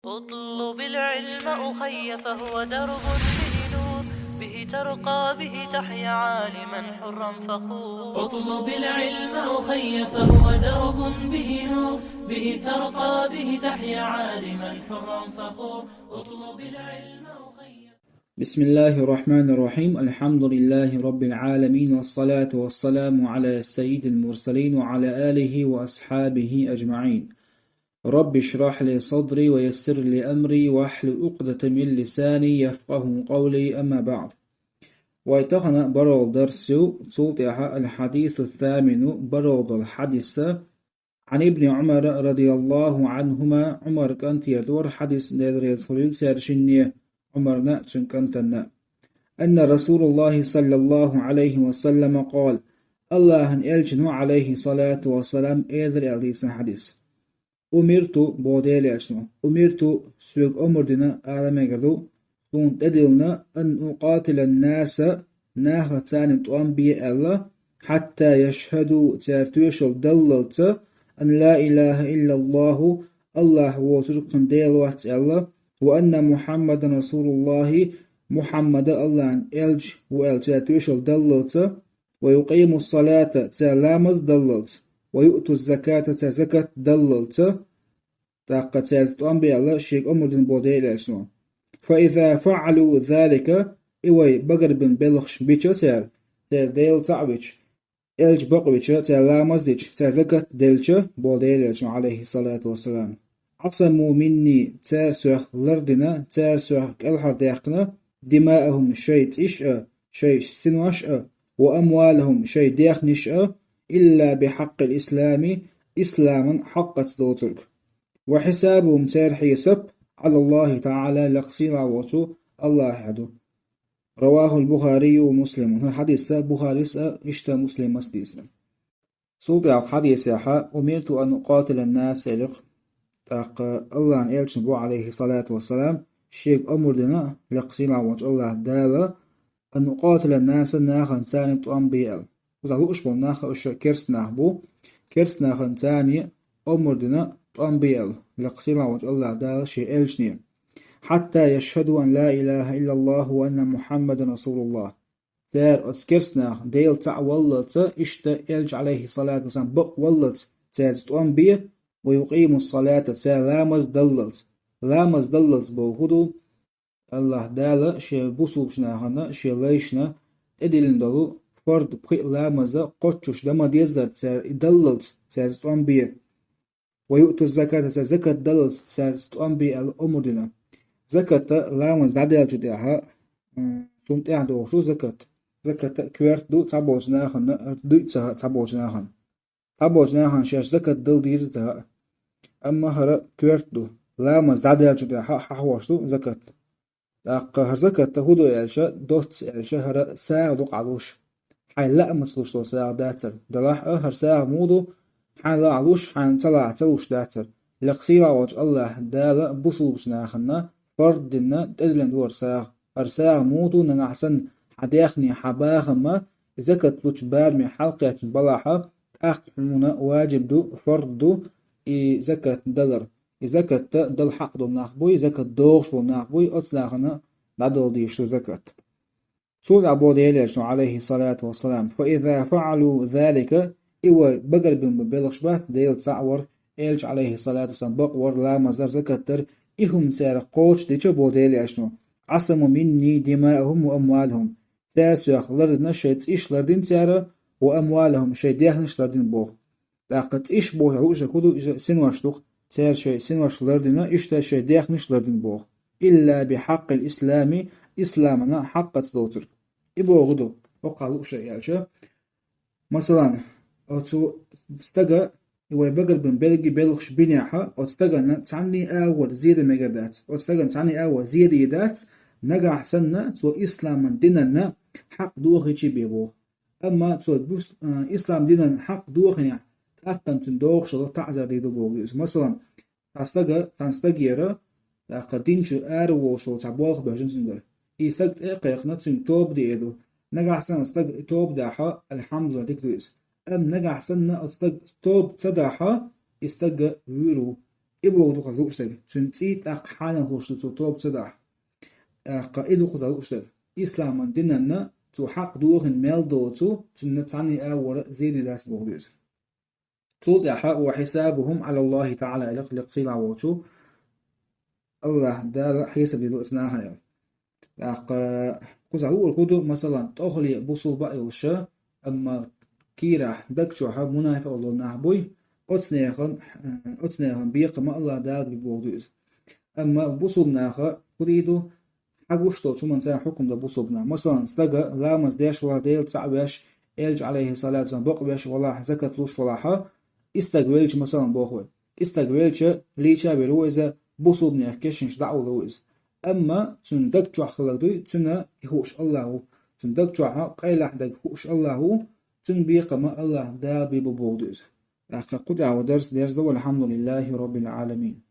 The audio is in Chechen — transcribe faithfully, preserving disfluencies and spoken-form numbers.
اطلب العلم أخي فهو درب به نور، به ترقى به تحيا عالما حرا فخور. اطلب العلم أخي فهو درب به نور، به ترقى به تحيا عالما حرا فخور. اطلب العلم أخي. بسم الله الرحمن الرحيم. الحمد لله رب العالمين، والصلاة والسلام على سيد المرسلين وعلى آله وأصحابه أجمعين. رب اشرح لي صدري ويسر لي أمري واحلل عقدة من لساني يفقهوا قولي، أما بعد. Вай тахана барал дарс ю, цул тӀаьхьа الحديث الثامن, барал дола хьадис. عن ابن عمر رضي الله عنهما, Ӏумар кӀантера ду хӀара хьадис, Дела реза хуьлийла цаьрга шинне, Ӏумарна а, цуьнан кӀантана а. أن رسول الله صلى الله عليه وسلم قال, АллахӀан элчано, عليه الصلاة والسلام, элира аьлла дийцина хьадис. أمرت, боху Делан элчано, أمرت, соьга омра дина, ала мегар ду, суна тӀедиллина, أن أقاتل الناس, нахаца царна тӀом бе аьлла, حتى يشهدوا, цара тоьшалла даллалца, أن لا إله إلا الله, АллахӀ воцург кхин Дела вац аьлла, وأن محمدا رسول الله, Мухьаммад АллахӀан элча ву аьлла цара тоьшалла даллалца, ويقيموا الصلاة, цара ламаз даллалца, ويؤتوا الزكاة, цара закат даллалца, тӀаккха цаьрца тӀом бе аьлла, шега омра дина боху Делан элчано. فإذا فعلوا ذلك, и вай багарбина белхаш бича цара, цара Дела цхьаъ вича, элча бакъвича, цара ламаз дича, цара закат делча, боху Делан элчано, عليه الصلاة والسلام, عصموا مني, цара соьх лардина, цара соьх кӀелхьардаьккхина, دماءهم, шайн цӀиш а, шайн синош а, وأموالهم, шайн дехнаш а, إلا بحق الإسلام, исламан хьакъаца доцург. وحسابهم, церан хьесап, على الله تعالى, лекха сийлахь волчу АллахӀехь ду. رواه البخاري ومسلم. ХӀара хьадис Бухарис а, иштта Муслимас а дийцина. Цул тӀаьхьа хьадисехь, أمرت أن أقاتل الناس, элира. ТӀаккха АллахӀан элчано боху, عليه الصلاة والسلام, шега омра дина, лекха сийлахь волчу АллахӀ Дала, أن أقاتل الناس, нахаца царна тӀом бе аьлла. Иза лууш болу нах, уьш керста нах бу. Керста нахаца царна омра дина тӀом бе аьлла, лекха сийлахь волчу АллахӀ Дала шен элчане. حتى يشهدوا أن لا إله إلا الله وأن محمدا رسول الله. Цара оцу керста наха Дела цхьаъ валлалца, иштта элча, عليه الصلاة والسلام, бакъ валлалца цаьрца тӀом бе, ويقيموا الصلاة, цара ламаз даллалца. Ламаз даллалца боху хӀун ду? АллахӀ Дала шен бусулбачу нахана, шен лайшна тӀедиллина долу фард пхиъ ламаз кхоччуш дан ма дезара цара и даллалц, цаьрца тӀом бе. ويؤتوا الزكاة, цара закат даллалц, цаьрца тӀом бе аьлла омра дина. Закат а, ламаз дӀадаьллачу тӀехьа, м, цунна тӀехь догӀуш ду закат. Закат а коьрта ду цхьаболчу нахана, дуьйцу цхьаболчу нахана. Цхьаболчу нахана шаьш закат дала деза а. Амма хӀара коьрта ду. Ламаз дӀадаьллачу тӀехьа хьахош ду закат. ТӀаккха хӀара закат хӀун ду аьлча, доцца аьлча, хӀара сагӀа ду-кх луш. Хьайн лаамца луш долу сагӀа дацара. Делахь а хӀара сагӀа муха ду, хьайн лаахь луш, хьайн ца лаахь ца луш дацара. Лекха сийлахь волчу АллахӀ Дала бусулбачу нахана фард дина тӀедиллина ду хӀара сагӀа. ХӀара сагӀа муха ду, нагахь санна хьан даьхни, хьан бахам а закат лучу бараме хьалакхеттина балахь, тӀаккха хьуна ваджиб ду, фард ду и закат далар. И закат дала хьакъ долу нах буй, закат дохуш болу нах буй, оцу нахана дӀадала дезаш ду закат. Цул тӀаьхьа боху Делан элчано, عليه الصلاة والسلام: فإذا فعلوا ذلك, и вай багарбина бу белхаш бац, Дела цхьаъ вар, элча, عليه الصلاة والسلام, бакъ вар, ламаз дар, закат дар, и хӀума цара кхочушдича, боху Делан элчано, عصموا مني دماءهم وأموالهم. Цара соьх лардина, шайн цӀиш лардина цара, وأموالهم, шайн дехнаш лардина боху. ТӀаккха цӀиш боху луъушдерг хӀун ду, иза синош ду-кх, цара шайн синош лардина, иштта шайн дехнаш лардина боху. إلا بحق الإسلام, исламана хьакъаца доцург. И боху ду, хӀокхахь лууш аьлча. Масалан, оцу стага, и вай багарбина берриге белхаш бинехь, оцу стагана цхьанний агӀор зеда мегар дац. Оцу стагана цхьанний агӀор зеда дац, нагахь санна цо исламан динан хьакъ дохийча бен боху. Амма цо бус-, а, ислам динан хьакъ дохийнехь, тӀаккха цуьнан догӀуш долу таӀзар дийр ду боху иза. Масалан, цхьа стага, цхьана стагера, тӀаккха дин чуьра ара волуш волу цхьа болх бевзина цуьнгара. И стаг тӀе а кхайкхина, цуьнга тоба дийр ду. Нагахь санна оцу стага тоба дахь, алхьамдулиллахӀ, дика ду иза. Амма нагахь санна оцу стага тоба ца дахь, и стаг вуьйр ву. И боху ду кхуза лууш дерг. Цуьнан цӀий тӀаккха хьанал хӀуш ду цо тоба ца дахь. ТӀаккха и ду кхуза лууш дерг. Исламан динанна цо хьакъ дохийна мел доцу, цуьнан цхьанна а вара зене дац боху ду иза. Цул тӀаьхьа: «Ва хьисабухум Ӏала Аллахи таӀала», аьлла, лекха сийлахь волчу АллахӀ Дала хьесап дийр ду оцу нахана аьлла. ТӀаккха кхузахь луург хӀун ду, масала, тӀохале бусулба а йолуш, амма кийрахь даг чохь мунафикъ долу нах буй, оцу нехан, оцу нехан бекхам а АллахӀ Дала бу боху ду иза. Амма бусулба наха хӀун дийр ду, хьан гуш долчу хӀуманца хьукум дан бусулба нах. Масала, стага ламаз деш валахь, Дела цхьаъ веш, Элча, алейхиссалату вассалам, бакъ веш валахь, закат луш валахь, и стаг велча, масала, боху вай. И стаг велча, лийча а вер ву иза, бусулба нехан кешнаш дӀа а вулур ву иза. Амма цуьнан даг чохь хилларг дуй, цуьнан и хууш АллахӀ ву. Цуьнан даг чохь къайлаха дерг хууш АллахӀ ву, цуьнан бекхам а АллахӀ Дала бу боху ду иза. ТӀаккха кху тӀехь вай дарс дерзадо, валхьамдулиллахи роббил Ӏаламин.